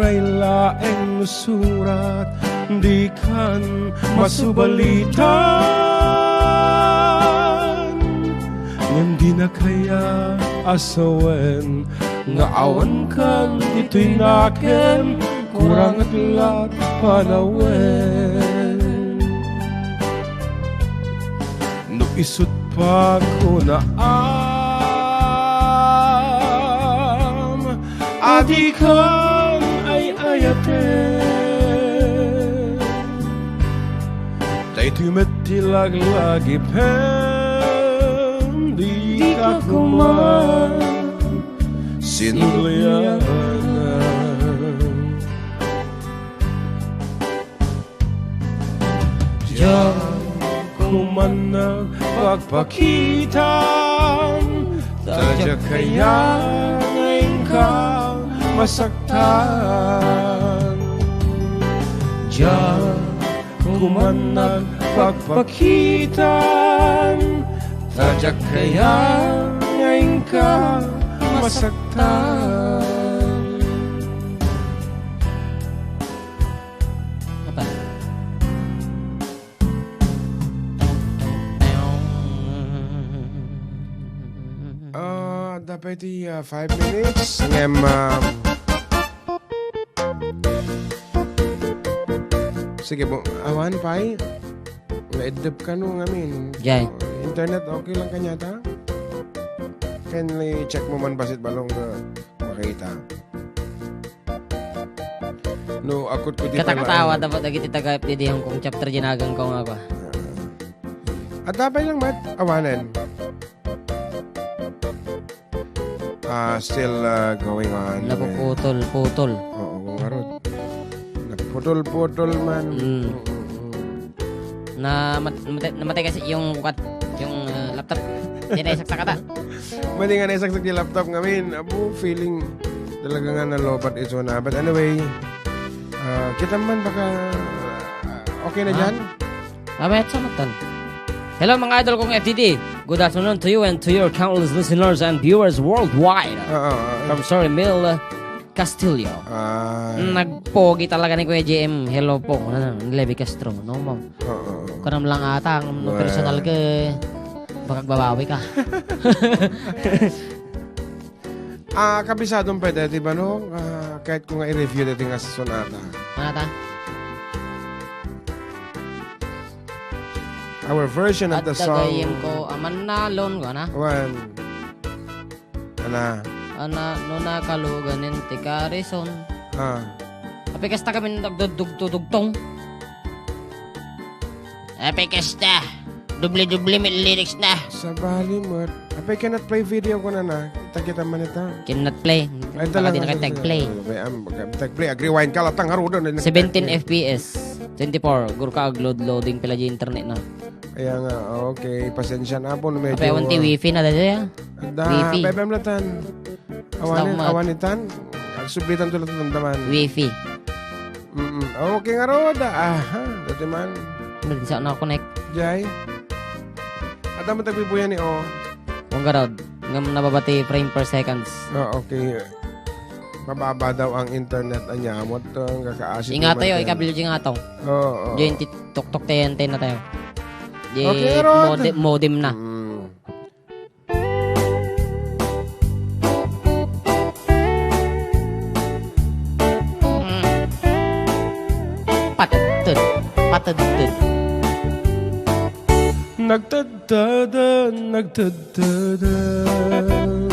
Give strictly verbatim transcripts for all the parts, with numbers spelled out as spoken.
Uray laeng no surat, dikan masubalitan. Ngem dinak aya a sawen nga awankan ditoy nakem, kuranget la panawen. No isut' pa kunaam, adikan ay-ayaten. Daytoy met ti laglagipem, dika koma sinulianan. Diak koman nagpakpakitam, ta diak kayat nga inka masaktan. Diak koman nagpakpakitam, ta diak kayat nga inka masaktan. Apa? Ah, dapat ti, ah, five minutes. Ngem, ah, sige po, awan pay. Naiddep ka no ngamin. Jay. Internet, okay lang kanyata? Kindly check mo man basit balong nga makita. No, akot ko di pala. Katakatawa dapat dagiti taga F D D Hong Kong chapter jinagang ko nga ba? At apay lang, Mat? Awanen. Ah, still, ah, going on. Napuputol, putol. Oo, ngarud. Naputol-putol man. Mm. Mm, mm, mm. Na mat-, mate-, namatay kasi yung kukat, yung, ah, laptop. Hindi na isaksak ata. Mali nga naisaksak yung laptop ngamin. Abo, feeling talaga nga nalobat iso na. But anyway, ah, kita man baka, ah, okay na dyan? Amet sa matan. Hello, mga idol kong F T D. Good afternoon to you and to your countless listeners and viewers worldwide. Oo, oo. From Sorry Mill, uh, Castillo. Ah. Nagpogi talaga ni Kuya J M. Hello po. Ano, Levi Castro. No, ma'am. Oo, oo. Kanam lang ata, ang personal ka, baka babawi ka. Ah, kabisadong pwede, di ba, no? Ah, kahit ko nga i-review dito nga sa sonata. Sonata? Our version of the song. At dagayem ko, aman na, lon ko, ana? Wan. Ana? Ana, no nakaluganen ti karison. Ah. Apay kasta kami nagdudugtudugtong. Apay kasta. Doble-doble met lyrics na. Sabali met. Apay cannot play video ko na na. Kita-kita man ita. Cannot play. Ay, talaga. Di na kayo tag-play. Ay, am, tag-play. Ag-rewind ka, latang haruda na. Seventeen F P S. Twenty-four. Gurka ag-load loading pala di internet na. Kaya nga, okay. Pasensya na po. Medyo, apay, awan ti, ah, wifi na dada ya. Anda, wifi. Bebem latan. Awanen, awan itan. Agsublitan to lang damdaman. Wifi. Mm-mm. Okay nga, Rod. Aha, dati man. Hindi sa na connect. Jay? At ang matagbibuyan ni O. Kung garod, ngam nababati frame per seconds. Ah, okay. Mababa daw ang internet, anya, amot, uh, ang kakaasi. Ingat tayo, ikabilog ingat tayo. Oo, oo. Diyan ti tuktok tayo, antena tayo. Di okay, Rod. Modem, modem na. Mm. Patudtud, patudtud. Nagtudtudan, nagtudtudan.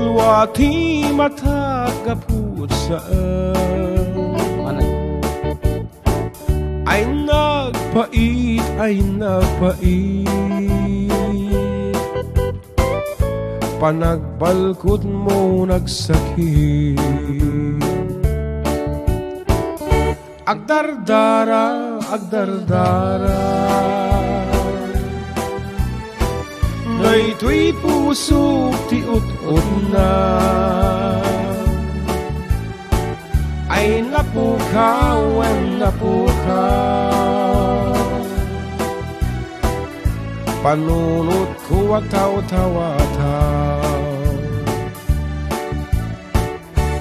Luati matagapusan. Manag- Ay nagpait, ay nagpait. Panagbalkut mo nagsakit. Agdardara, agdardara. Daytoy pusok ti ut-utna. Ay napukaw, ay napukaw. Panunotko a tawtawataw.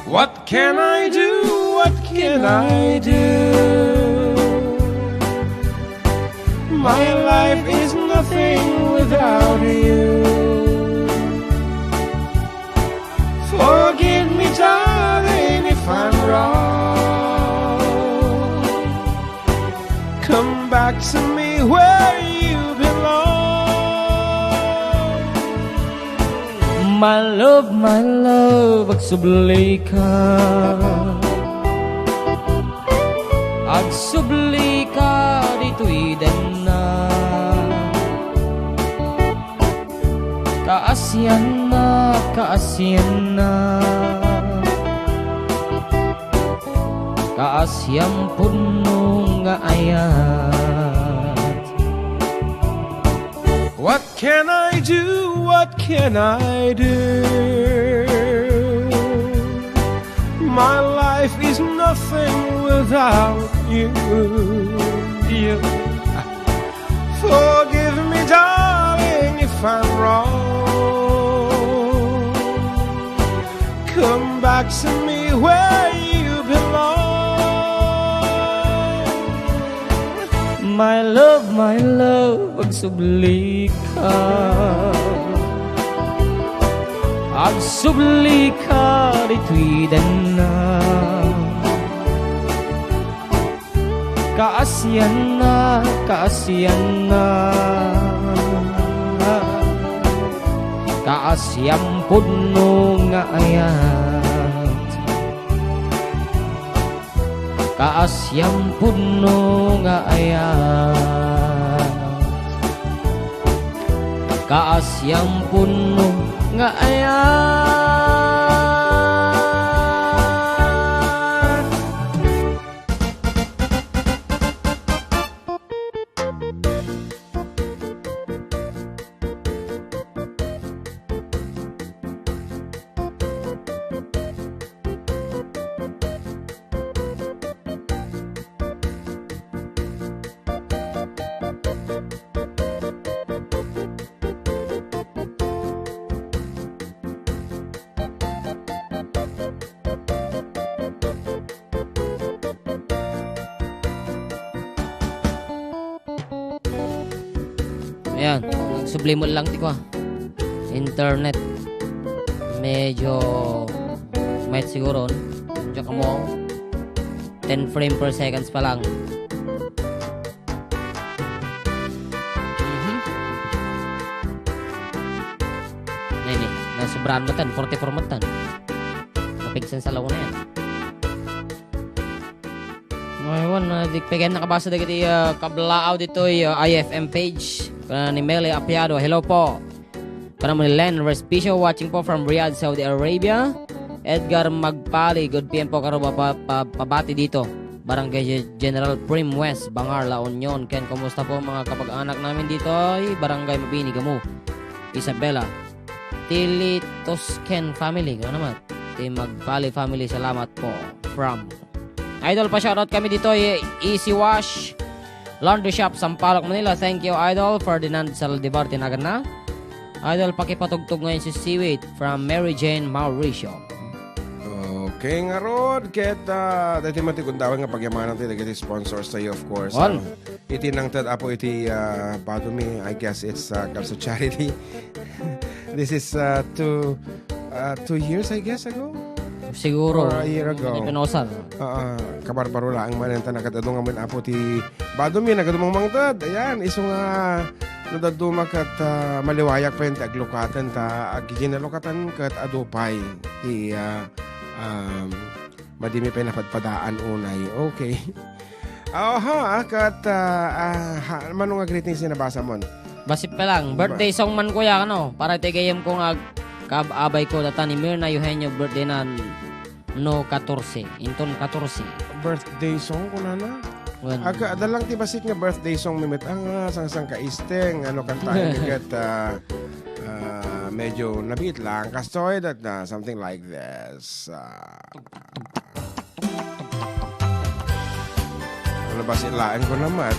What can I do? What can I do? My life is nothing without you. Forgive me, darling, if I'm wrong. Come back to me where you belong. My love, my love, agsubli ka. Agsubli ka ditoy denna. Kaasianna, kaasianna. Kaasian pudno nga ayat. What can I do? What can I do? My life is nothing without you. You. Forgive me, darling, if I'm wrong. Come back to me where you belong. My love, my love, agsubli ka. Agsubli ka ditoy denna. Kaasianna, kaasianna. Kaasian pudno nga ayat. Kaasian pudno nga ayat. Kaasian pudno nga ayat. Ayan, nagsubli met lang ti kua. Internet. Medyo mayat siguro. Medyo kamo. Ten frame per seconds pa lang. Mhm. Nini, nasobrahan met tan, forty-four met tan. Napigsan sa launa yan. Ngayon, ah, di pagyan nakabasa dagiti, ah, kablaaw ditoy, ah, I F M page. Kuna ni Meli Apiado, "Hello po." Kuna mo ni Len Respicio, "Watching po from Riyadh, Saudi Arabia." Edgar Magpali, "Good P M po, karuba pa, pa, pabati dito. Barangay Ge-, General Prim West, Bangar, La Union." Ken, kumusta po mga kapag-anak namin dito? Ay, Barangay Mabini, Gamu, Isabela. Tili Tosken family, kuna naman. Ti Magpali family, salamat po. From Idol, pa-shoutout kami dito, i-, Easy Wash Laundry Shop, Sampaloc, Manila. Thank you, Idol. Ferdinand Saldivar, tinagan na. Idol, pakipatugtog ngayon si Seaweed from Mary Jane Mauricio. Okay, ngarud, ket, ah, dati man ti gundaway nga pagyamanan ti dagiti sponsors tayo, of course. Wan. Ah, iti nangted, Apo, iti, ah, Badumi, I guess it's, ah, Kalso Charity. This is, uh, two, uh, two years, I guess, ago? Siguro. Or a year ago. Hindi pinausal. Ah, ah, kabarbaro laeng man, enta nagad-adu nga amin, Apo, ti Badumi, nagad-adu mangted. Ayan, isu nga nagad-adu ket, ah, maliwayak pa ti aglukaten, ta ag-, ginalukatan ket adu pay ti, ah, um, Madi mi pay napadpadaan unay. Okay. Aha, ket, ah, ah, ha, mano nga greetings ti nabasa mon? Bassit pa lang. Ba- Birthday song man, kuya, ano? Para ti gayyem ko nga ag-, kaab-abay ko, data ni Mirna Eugenio, birthday na no katorse. Inton katorse. Birthday song, kunana? Wen. Ag-, adda lang ti bassit nga birthday song mi met, ah, nga sangsang kaisteng, ano, kantaen ket, ah, ah, medyo nabiit lang. Kastoy, that, ah, something like this. Ah, ano ba si lain ko naman?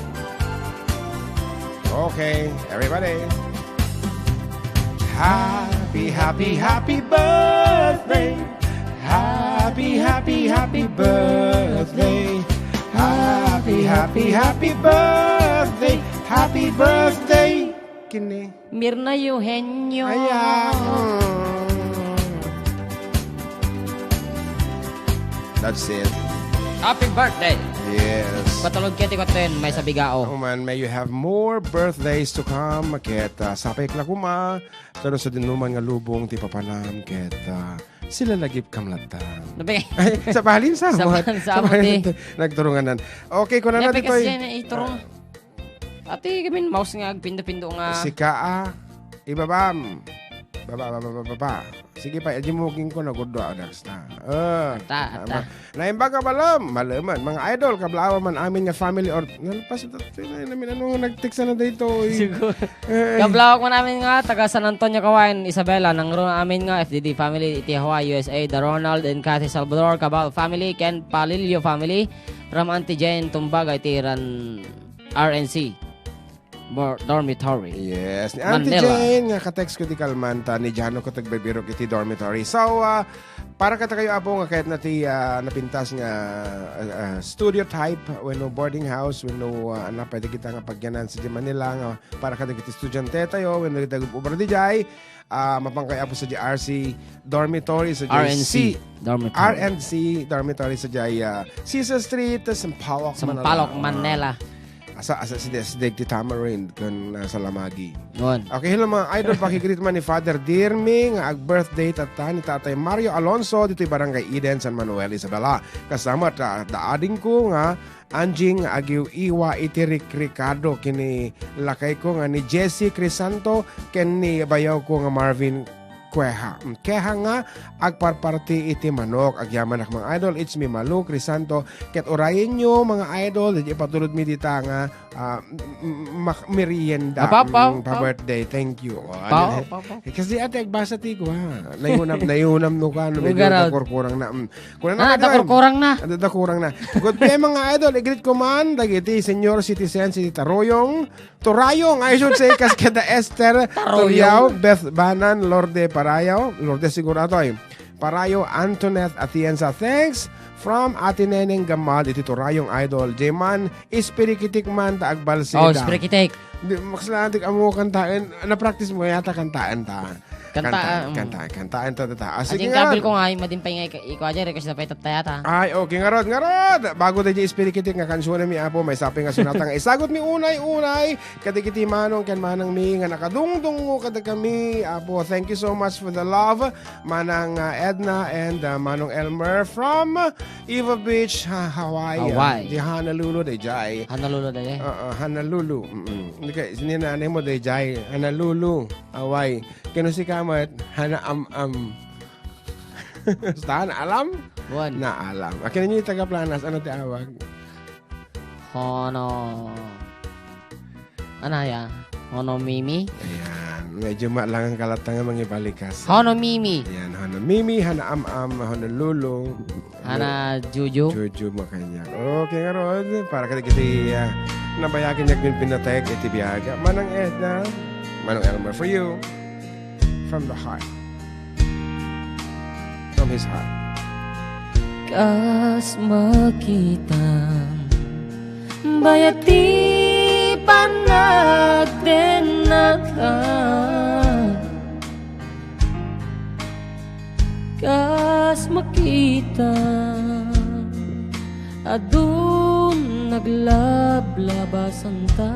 Okay, everybody. Happy, happy, happy birthday. Happy Happy, happy, happy birthday. Happy, happy, happy birthday. Happy birthday. Kini. Mirna Eugenio. Ayan. Mm. That's it. Happy birthday. Yes. Patulog kaya ti kutten, may sabigao. Oh man, may you have more birthdays to come. Ket, ah, sapay la koma. Pero sa dinuman nga lubong ti papanam, ket, ah, sila lagip kam latta. Nabe. Ay, sa balin sa Sa amat. Sa balin sa amat, balin eh. Nagturunganan. Okay, kuna na Nabe ditoy. Kasi yan, eh, iturong. Ati, gamin mouse nga agpindo-pindo nga. Sika, ah. Ibabam. Baba, baba, baba, baba. Sige pa, adi mo king ko na gudwa, Dax na. Ah, Ata, tama. Ata. Naimbag ka ba, Lom? Malaman. Mga idol, kablawa man amin nga family or, nalpas ito, ito na, namin, ano, nag-text na dito, eh. Siguro. Eh, eh. Kablawak man amin nga, taga San Antonio, Kawayan, Isabela, nang ro amin nga, F D D family, iti Hawaii, U S A, the Ronald and Kathy Salvador, Cabal family, Ken Palillo family, from Auntie Jane Tumbaga, iti Ran-, R N C. Bor-, dormitory. Yes. Ni Auntie Manila. Jane, nga ka-text ko ti kalmanta ni Jano ko tagbibiro iti dormitory. So, ah, para kadakayo, Apo, nga kayat na ti, ah, napintas nga, ah, ah, studio type, wenno boarding house, wenno, ah, ano, pwede kita nga pagyanan sa Manila, nga para kadagiti estudiante tayo, wenno dagiti obra di jay, ah, mapan kayo, Apo, sa J R C dormitory, sa J C. R N C dormitory. R N C dormitory sa J I, ah, Cecil Street, Sampaloc, Sampaloc, Manila. Manila. Asa, asa si Des-, Deg ti Tamarind ken, ah, Salamagi. Yun. Okay, hello, mga idol, pakigreet man ni Father Dirmi nga ag-birthday tatta ni Tatay Mario Alonso ditoy Barangay Eden, San Manuel, Isabela. Kasama ta, da adingko nga Anjing nga agiw-iwa iti rikrikado ken ni lakayko nga ni Jesse Crisanto ken ni bayawko nga Marvin Cueja. Mm, Cueja nga agparparti iti manok. Agyamanak, mga idol, it's me, Malu Crisanto. Ket urayenyo, mga idol, iti ipatulodmi dita nga, ah, m-, m-, mak-, merienda. Apaw, apaw, Mm, pa apaw. birthday. Thank you. Oh, Apaw, ano, apaw, apaw. Eh, kasi ate, agbasa ti ko, ha. Nayunam, nayunam no ka, no, medyo Ugaraw. nakurkurang na. Mm. Kuna na, Ah, Adrian. Dakurkurang na. Ada, dakurang na. Good day, mga idol. I-greet ko man dagiti senior citizens iti Taruyong. Turayong, I should say, kas kada Esther Taruyong. Turiao, Beth Banan, Lorde Parayo, Lorde siguro atoy. Parayo, Antoinette Atienza. Thanks from Ate Neneng Gamal iti Turayong, idol. Jay man, ispirikitik man ta agbalsida. Oh, ispirikitik. Di, makasalanan ti amo kantaen. Na-practice mo yata kantaen ta. Kanta, Kanta, um, kanta, kantaen ta, ta, ta. Ah, Ajing sige nga. kabil ko nga, ay, madin pa nga ik-, iko aja, request na pa itattayata. Ay, okay, ngarod, ngarod. Bago tayo ispirikitik nga kansyona mi, Apo, may sapi nga sunata nga isagut mi unay-unay. Kadagiti manong ken manang mi nga nakadungdungo kada kami, Apo. Thank you so much for the love. Manang, ah, Edna and, ah, Manong Elmer from Ewa Beach, ha, Hawaii. Hawaii. Di Honolulu, dayjay. Honolulu, dayjay. Oo, Honolulu. Mm-mm. Hindi ka, sini nanay mo, dayjay. Honolulu, Hawaii. Kano si Kamat, Hana Am Am. Basta, naalam? Buwan. Naalam. Akin ninyo yung taga Planas, ano ti awag? Hono. Ano ya? Hono Mimi? Ayan. Medyo malangang kalata nga mangibalikas. Hono Mimi. Ayan, Hono Mimi, Hana Am Am, Hono Lulu. Hana Juju. Juju Makanyak. Okay, ngarod, para kadagiti, ah, nabayagen nga agpinpinatayek iti biag. Manang Edna, Manong Elmer for you. From the heart. From his heart. Kas makitam, bayat ti panagdennata. Kas makita, adun naglablabasanta.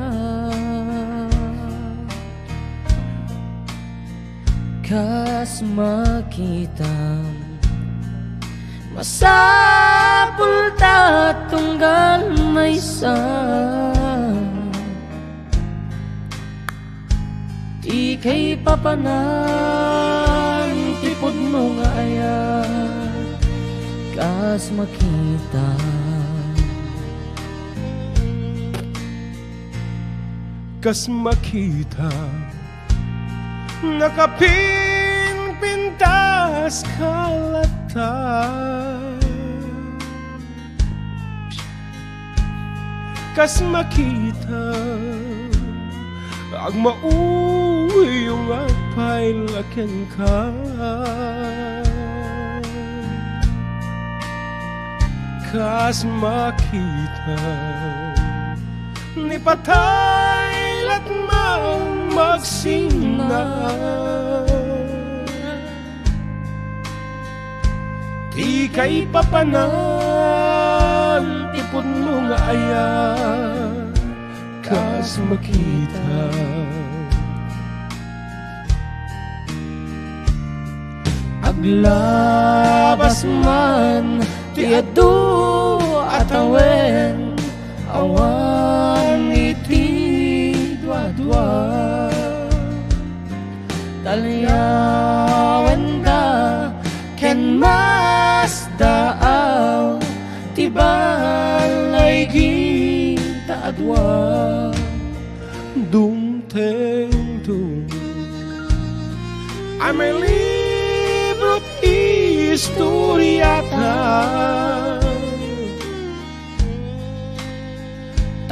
Kas makita, masapul ta tunggal maysa. Ti kaipapanan ti pudno nga ayat, kas makita. Kas makita, nakapinpintas ka latta. Kas makita, agmauyong agpaila kenka. Kas makita, ni patay latman magsina. Ti kaipapanan ti pudno nga aya, kas makita. Aglabas man ti adu a tawen, awan iti duadua. Talyawenda ken masdaaw ti balay kita a dua. Dumtengto a may libro't istoriata.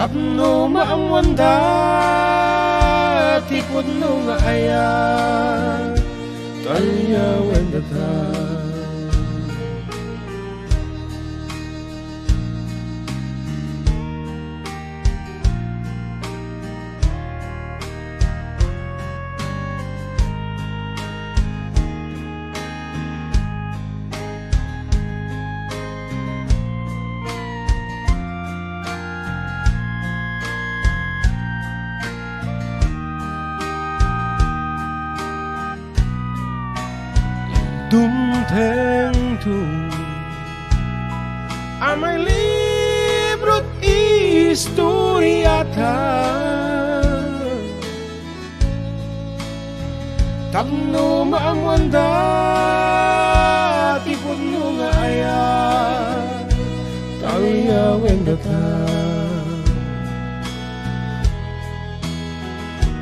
Tapno maammoanda ti pudno nga aya, talyawendata. Dumtengto a may libro't istoriata. Tapno maammoanda ti pudno nga aya, talyawendata.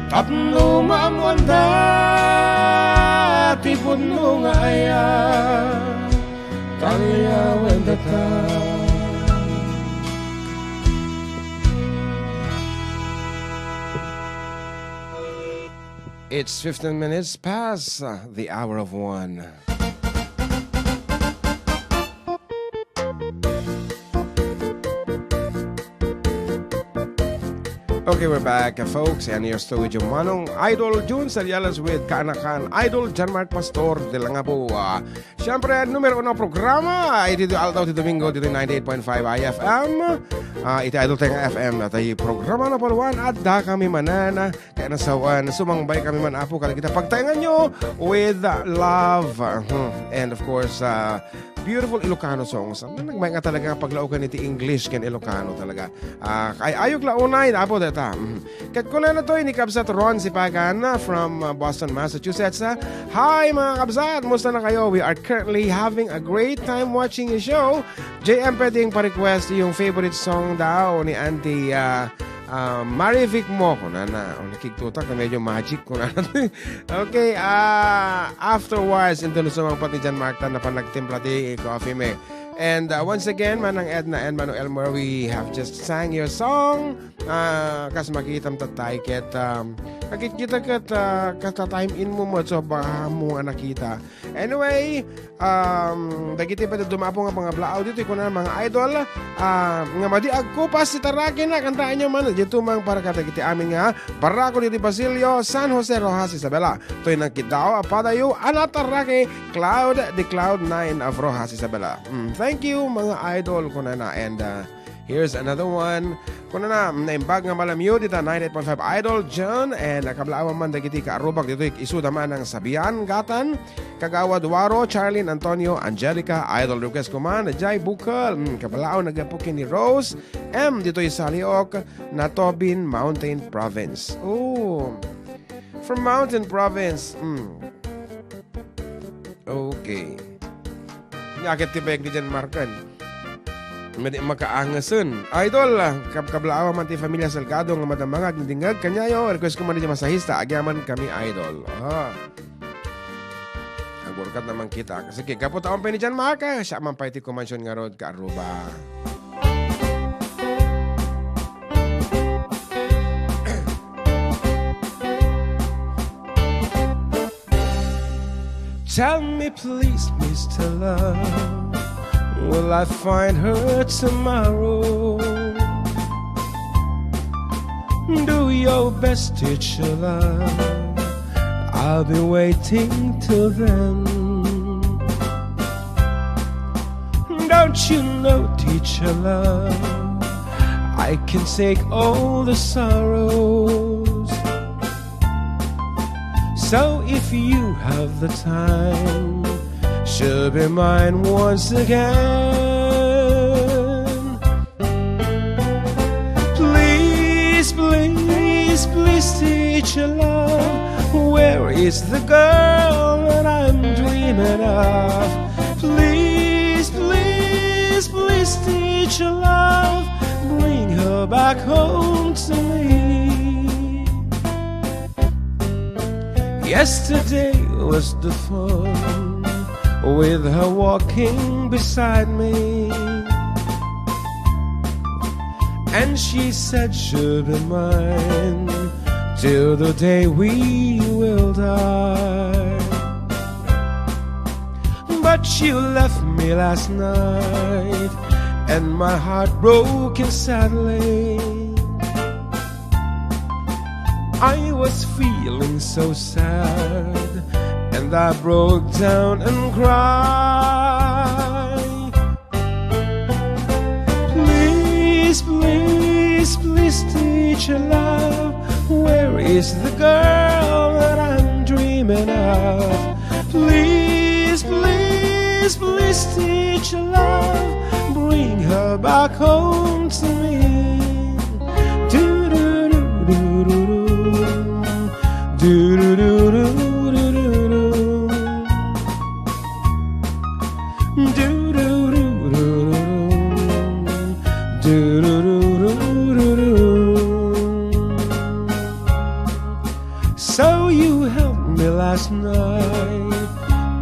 Tapno maammoanda ti pudno nga aya, talyawendata. It's fifteen minutes past, uh, the hour of one. Okay, we're back, uh, folks, and you're still with your Manong Idol Jun Sarialas with Kaanakan Idol John Mark Pastor de la Ngabua. Siyempre, numero uno programa, iti aldaw ti Domingo, dito ninety-eight point five I F M. Ah, iti Idol Tenga F M, natay programa na paluan, adda kami manen, kaya nasawan, sumangbay kami man, Apo, kadagita pagtaenganyo with, uh, love. Uh-huh. And of course, uh, beautiful Ilocano songs. Ang nagmay nga talaga paglaokan iti English ken Ilocano talaga. Ah, kay ayok la unay, Apo, deta. Mhm. Ket kunana toy ni Kabsat Ron Sipagan, ah, from, ah, Boston, Massachusetts, ah, "Hi, mga kabsat! Musta na kayo? We are currently having a great time watching your show." J M, pwedeng pa-request yung favorite song daw ni Auntie, ah, ah, Marivic mo. Kunana, o, nakigtutak na medyo magic. Kunana. Okay, ah, afterwards, into na sumangpat ni John Mark tan na panagtimpla ti coffee me. And, uh, once again, Manang Edna and Manong Elmer, we have just sang your song. Ah, kas makitam tatay ket, um, nakikita ket, ah, kas time in mo mo, so baka mo nga nakita. Anyway, um, dagiti pwede dumapo nga pangablaaw dito, ikunan mga idol, ah, nga madi agkupas ti taraki na, kantaanyo man, dito mang para kadagiti amin nga barako dito Basilio, San Jose, Roxas, Isabela. Toy nagkidaw a padayo a nataraki, Cloud, the Cloud Nine of Roxas, Isabela. Mm, thank you, mga idol, kunana. And, uh, here's another one. Kunana, naimbag nga malamyo dita ninety-eight point five Idol, John, and nakablaawan man dagiti kaarrubak ditoy isuda man ang Sabian, Gatan, Kagawad Waro, Charlene, Antonio, Angelica, idol request ko man, Jai Bukal, mm, kablaaw naggapu ken ni Rose M ditoy Saliok, Natobin Mountain Province. Oh. From Mountain Province. Mm. Okay. Nyaket ti bayag ni Jan Markan. Madi makaangesen. Idol, ah, kab-, kablaawa man ti familia Salgado nga madamang agdingdingag kanyayo. Request ko man di masahista. Agyaman kami, idol. Ah. Agurkat naman kita. Sige, gapu taon pa ni Jan Mark, ah. Siya man pa iti kumansyon nga road, kaaruba. Tell me please, Mister Love, Will I find her tomorrow? Do your best, teacher love. I'll be waiting till then. Don't you know, teacher love, I can take all the sorrows. So if you have the time, she'll be mine once again. Please, please, please, teacher love, where is the girl that I'm dreaming of? Please, please, please, teacher love, bring her back home to me. Yesterday was the fun with her walking beside me. And she said she'll be mine till the day we will die. But you left me last night, and my heart broken sadly. I was feeling so sad, and I broke down and cried. Please, please, please, teacher love, where is the girl that I'm dreaming of? Please, please, please, teacher love, bring her back home to me. Do-do-do-do-do-do. Do-do-do-do-do-do. Do-do-do-do-do-do. Do-do-do-do-do-do. So you helped me last night,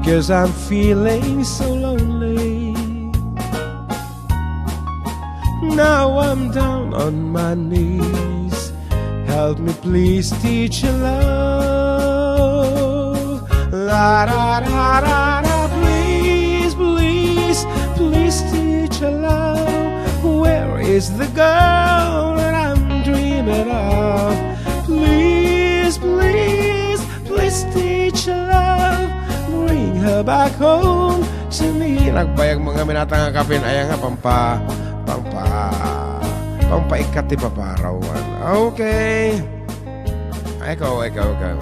'cause I'm feeling so lonely. Now I'm down on my knees. Help me, please, teacher love. La da da da da, please, please, please, teacher love. Where is the girl that I'm dreaming of? Please, please, please, teacher love, bring her back home to me. Nagbayag mo nga minata nga kapin, aya nga pampa, pampa, pampaikkat ti paparawan. Okay. Ay, ikaw, ikaw, ikaw.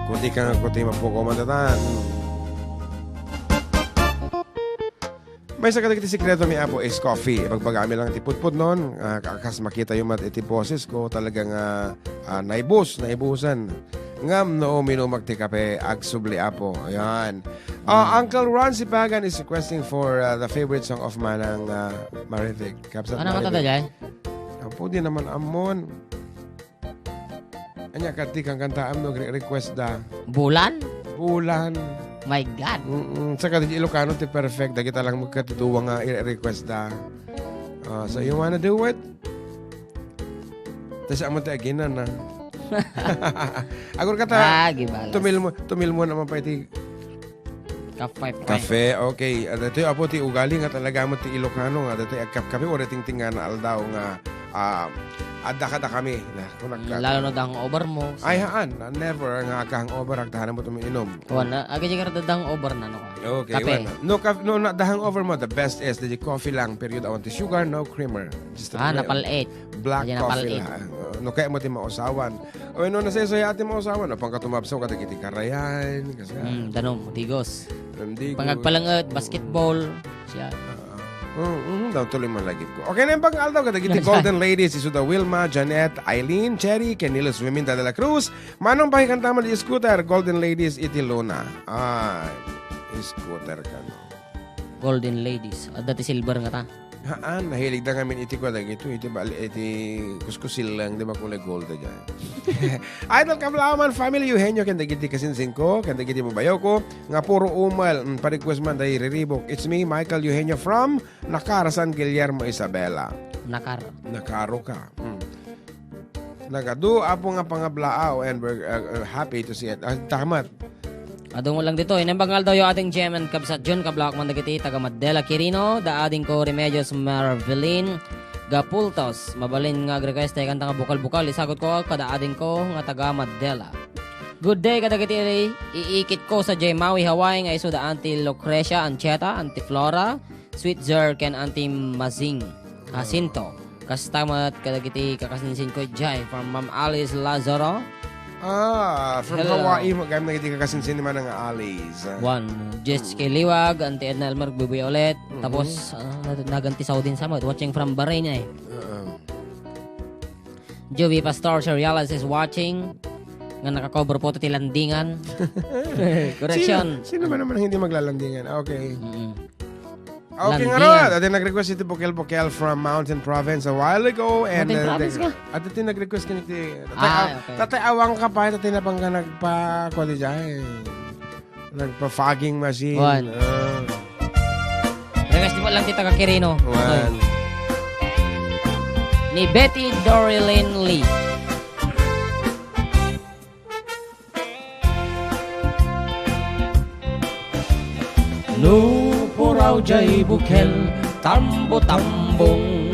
Kuti ka nga, kuti mapuko man datan. Maysa kadagiti sekreto mi, Apo, is coffee. Ibagbagami lang ti pudpudnon, ah, ka-, kas makitayo met iti boses ko, talaga nga, ah, naibus, naibusan. Ngem no uminumak ti kape, agsubli, Apo. Ayan. Ah, Uncle Ron Sipagan is requesting for, ah, the favorite song of Manang, ah, Marivic. Kabsat Ano Marivic. Matata jay? Apo, di naman ammon. Anya, kadi kangkantaam no, re-, request da. Bulan? Bulan. My God. Mm-mm. Saka di Ilocano ti perfect. Dagita lang magkatutuwa nga i-request da. Ah, so, you wanna do it? Tas amo ti aginan, ah. Agor ka ta, Ah, gibalas. Tumilmo, tumilmo naman pa iti Kape, pre. Kape, okay. Ah, datoy, Apo, ti ugali nga talaga met ti Ilocano nga datoy agkapkape, uray tingtingngana aldaw nga, ah, adda kadakami. Na, kung nagka- Lalo na da hangover mo, so Ay, haan. Ah, never nga agka-hangover, agtahanan mo tumiinom. Wan, ah, aga di ka da hangover na, no, ka? Okay, Kape. Wan. No, kaf-, no, na, da hangover mo, the best is the coffee lang, period. Awan ti sugar, no creamer. Just the Ah, real napal-it. Black Kaya coffee napal-it. Lang. No, kaya mo ti mausawan. O, no, nasaysayaat ti mausawan, no, pangkatumabsaw kadagiti karayan, kasi Mm, danum, digos. Danum, digos. Pangagpalanget, basketball, siya. Ah, ah. Mm, mm, daw tuloy malagip ko. Okay na yung pag-aldaw, kadagiti Golden Ladies, isuda Wilma, Janet, Eileen, Cherry, ken Nilos Wiminda de la Cruz. Manong pakikanta mo di scooter, Golden Ladies, iti Luna. Ah, scooter ka, no? Golden Ladies. Adda ti silver nga ta. Haan, nahilig da ngamin iti kua dagito, iti bal-, iti kuskusil lang, di ba, kulay gold da dyan. Idol Kablaaman, family Eugenio, ken dagiti kasinsin ko, ken dagiti babayo ko, nga puro umal, mm, pa-request man, day riribok. It's me, Michael Eugenio from Nakar, San Guillermo, Isabela. Nakar. Nakaro ka. Mm. Nagadu, Apo nga pangablaaw, and we're, uh, uh, happy to see it. Ah, tamat. Adu met lang ditoy. Naimbag nga aldawyo, ading Jem and kabsat Jun, kablak man dagiti taga Madela Quirino, da adingko Remedios Marvelin Gapultos. Mabalin nga ag-request ti kanta nga bukal-bukal, isagutko kada adingko nga taga Madela. Good day kadagiti iikitko sadiay Maui, Hawaii, nga isu da Auntie Lucrecia Anchieta, Auntie Flora Switzer, ken Auntie Mazing Jacinto. Kasta met kadagiti kakasinsinko idiay from Ma'am Alice Lazaro. Ah, from Hello. Hawaii, mo-, gayam dagiti kakasinsin ni Manang Alice. One, Jess K. Liwag, Auntie Edna Elmer, Bubuy ulit. Mhm. Tapos, ah, nag-, naganti Saudi sa met, watching from Bahrain, eh. Oo. Joey Pastor, si Realis is watching. Nga naka-cover photo ti landingan. Correction. Sino, sino ba naman hindi maglalandingan? Okay. Mm-mm. Okay, nga Landingan. Ro, adi nag-request iti Bukel-Bukel from Mountain Province a while ago. And, Mountain uh, Province the, nga? Adi ti nag-request kini ti, Tatay, Ah, ah, okay. Tatay Awang ka pa, Tatay Napangga nagpa-, kuwan di dyan. Nagpa-fogging machine. One. Ah. Request mo lang ti taga Quirino. One. Okay. Ni Betty Dorilyn Lee. No puraw jay bukel, tambo-tambong.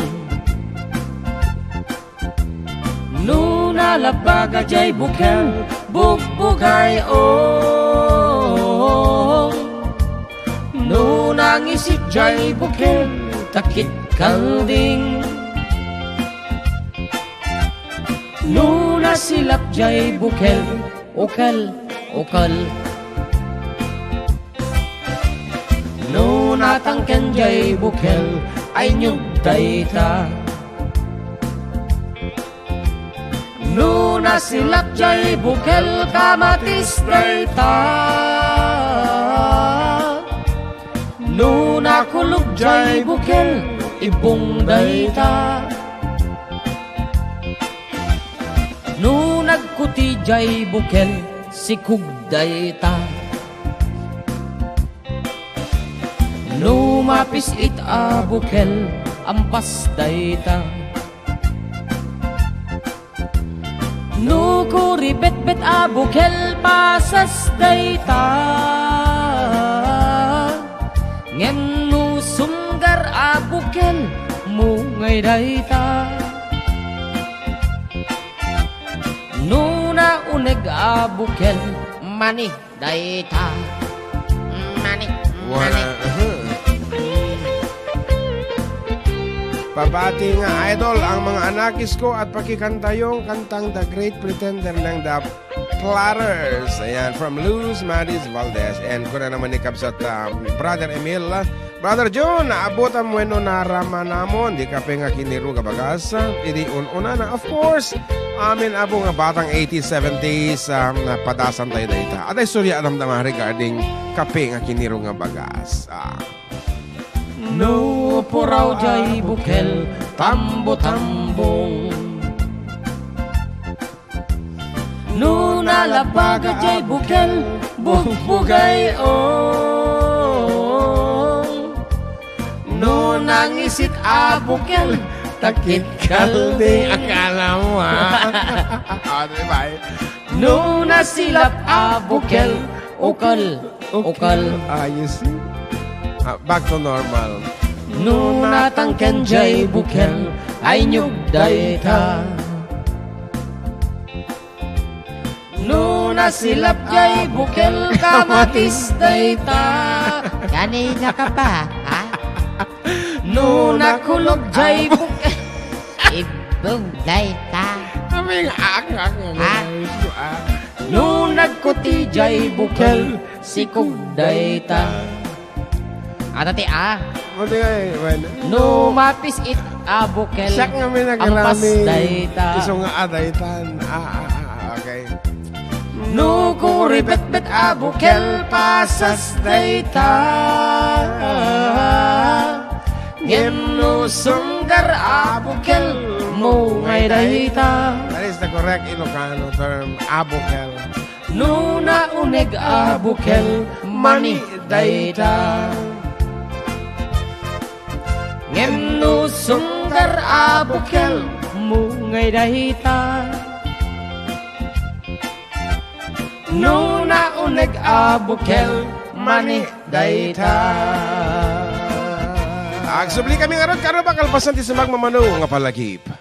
No nalabaga jay bukel, bugbugay-o. No nangisit jay bukel, takit kalding. No nasilap jay bukel, ukel, ukel. No natangken jay bukel, ay nyug dayta. No nasilap jay bukel, kamatis dayta. No nakulog jay bukel, ibong dayta. No nagkuti jay bukel, sikog dayta. No mapis-it a bukel, ampas dayta. No kuribetbet a bukel, pasas dayta. Ngem no sunggar a bukel, mungay dayta. No nauneg a bukel, mani dayta. Mani, Wala. mani. Pabati nga idol ang mga anakis ko at pakikantayong kantang The Great Pretender ng The Platters. Ayan, from Luz Madis Valdez. And kuna naman ni Kabsat, um, Brother Emil, ah, Brother Jun, naabutam wenno naramanamon di kape nga kinirog a bagas, ah, idi un-unana. Of course, amin, Apo, nga batang eighties, seventies, ah, napadasan tayo dayta. At ay, sorry, adamdama regarding kape nga kinirog nga bagas. Ah. No puraw jay bukel, tambo-tambong. No nalabaga jay bukel, bugbugay-o. No nangisit a bukel, takit kalding. Akala mo, ha? Ah, di ba? No nasilap a bukel, ukel. Okay. Ukal. Ah, you see? Ah, back to normal. No natangken jay bukel, ay nyug dayta. No nasilap jay bukel, kamatis dayta. Kanina ka pa, ha? No nakulog jay bukel, ibong dayta. Kami nga, ak, ak, ak, Ha? ah. No nagkuti jay bukel, sikog dayta. Ata ti A. Buti nga eh, bueno. No mapis-it a bukel, Siak nga may ampas nagrami. dayta. Isu nga A daytan. Ah, ah, ah, okay. No kuribetbet a bukel, pasas dayta. Ngem no sunggar a bukel, mungay dayta. That is the correct Ilocano term, a bukel. No nauneg a bukel, mani dayta. Ngem no sunggar a bukel, mungay dayta. No nauneg a bukel, mani dayta. Agsubli kami ngarud, karubak, kalpasan ti sumagmamano nga palagip.